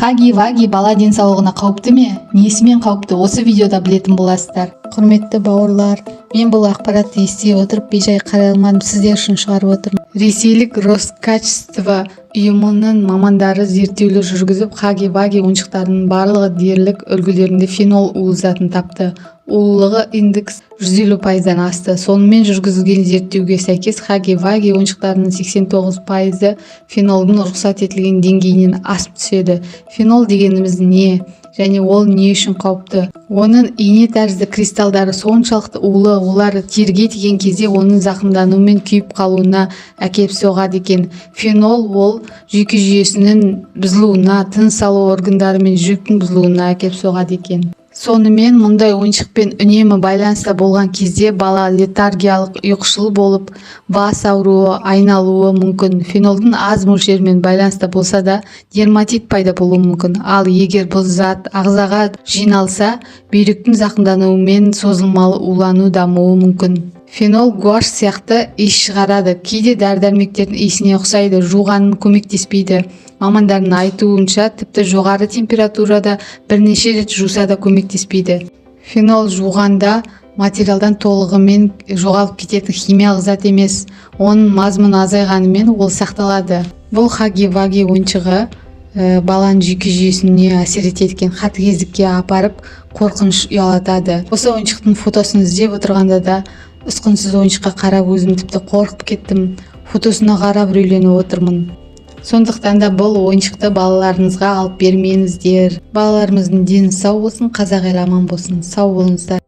Хаги-ваги бала денсаулығына қауіпті ме? Несімен қауіпті? Осы видеода білетін боласыздар. Құрметті бауырлар, мен бұл ақпаратты ести отырып, бейжай қарай алмадым, сіздер үшін шығарып отырмын. Ресейлік Роскачество ұйымының мамандары зерттеулер жүргізіп, хаги-ваги ойыншықтарының барлығы дерлік үлгілерінде фенол улы затын тапты. Улылығы индекс 150%-дан асты. Сонымен, жүргізілген зерттеуге сәйкес, хаги-ваги ойыншықтарының 89%-ы фенолдың рұқсат етілген деңгейінен асып түседі. Фенол дегеніміз не және ол не үшін қауіпті? Оның ине тәрізді кристалдары соншалықты улы, олар теріге тиген кезде оның зақымдануы мен күйіп қалуына әкеліп соғады екен. Фенол ол жүйке жүйесінің бұзылуына, тыныс алу органдары мен жүректің бұзылуына әкеліп соғады екен. Сонымен, мұндай ойыншықпен үнемі байланыста болған кезде бала летаргиялық, ұйқышыл болып, бас ауруы, айналуы мүмкін. Фенолдың аз мөлшерімен байланыста болса да, дерматит пайда болуы мүмкін. Ал егер бұл зат ағзаға жиналса, бүйректің зақымдануымен созылмалы улану дамуы мүмкін. Фенол гуашь сияқты иіс шығарады, кейде дәрі-дәрмектердің иісіне ұқсайды. Жуғанын көмектеспейді. Мамандардың айтуынша, тіпті жоғары температурада бірнеше рет жуса да көмектеспейді. Фенол жуғанда материалдан толығымен жоғалып кететін химиялық зат емес, оның мазмұны азайғанымен, ол сақталады. Бұл хаги-ваги ойыншығы баланың жүйке жүйесіне әсер етеді екен, қатыгездікке апарып, қорқыныш ұялатады. Осы ойыншықтың фотосын іздеп отырғанда да, ұсқынсыз ойыншыққа қарап, өзім тіпті қорқып кеттім. Фотосына қарап үрейленіп отырмын. Сондықтан да бұл ойыншықты балаларыңызға алып бермеңіздер. Балаларымыздың дені сау болсын, қазақ елі аман болсын. Сау болыңыздар.